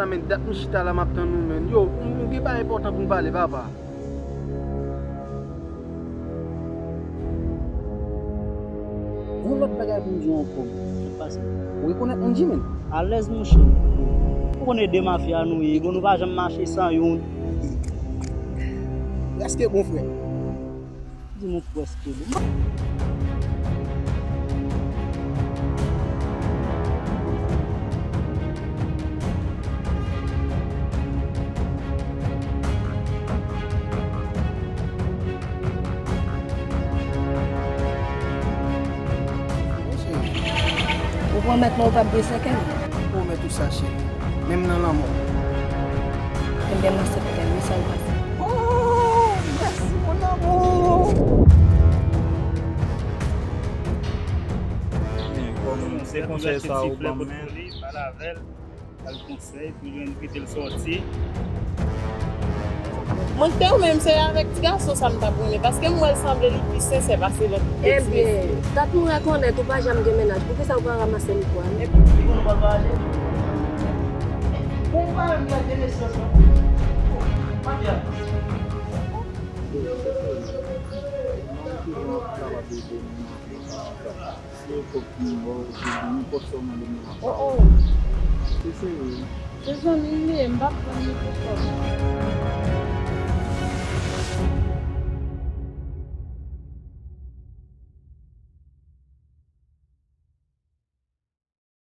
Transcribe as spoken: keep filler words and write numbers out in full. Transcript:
Sa, men, dat m chita la, m ap tann ou, men. Yo, m, m gen bagay enpòtan pou m pale, papa. Yon lòt bagay pou m di w ankò, men. Sa k pase? Ou rekonèt Angie, men? Alèz, monchè. Ou konnen de mafya nou ye, bon, nou pa janm mache san youn. Prèske bon, frè. Di nou prèske bon. Ou pwomèt mwen ou p ap bwese kè m? Pwomèt ou sa, cheri. Menm nan lanmò. Ebyen, m aksepte l, wi, sa l pase. Oh, mèsi, mon amour. Ebyen, kòm se konsèy sa ou ban m, men. Pale avè l, ba l konsèy pou jwenn kite l sòti. Mwen te ou menm se avèk ti gason sa m t ap renmen, paske m wè l sanble li pi sensè pase lòt. Ebyen, dat m rekonèt ou pa janm gen mennaj, poukisa ou pa ranmase m kwa m? Epi, ou konn pral vwayaje? Bon, ou pa menm gade nesans lan. Matyas. Se kòb ki nan ba w, se nenpòt sa w mande m nan. Oh, oh. Se serye. Se zanmi m li ye, m p ap vann li pou kòb.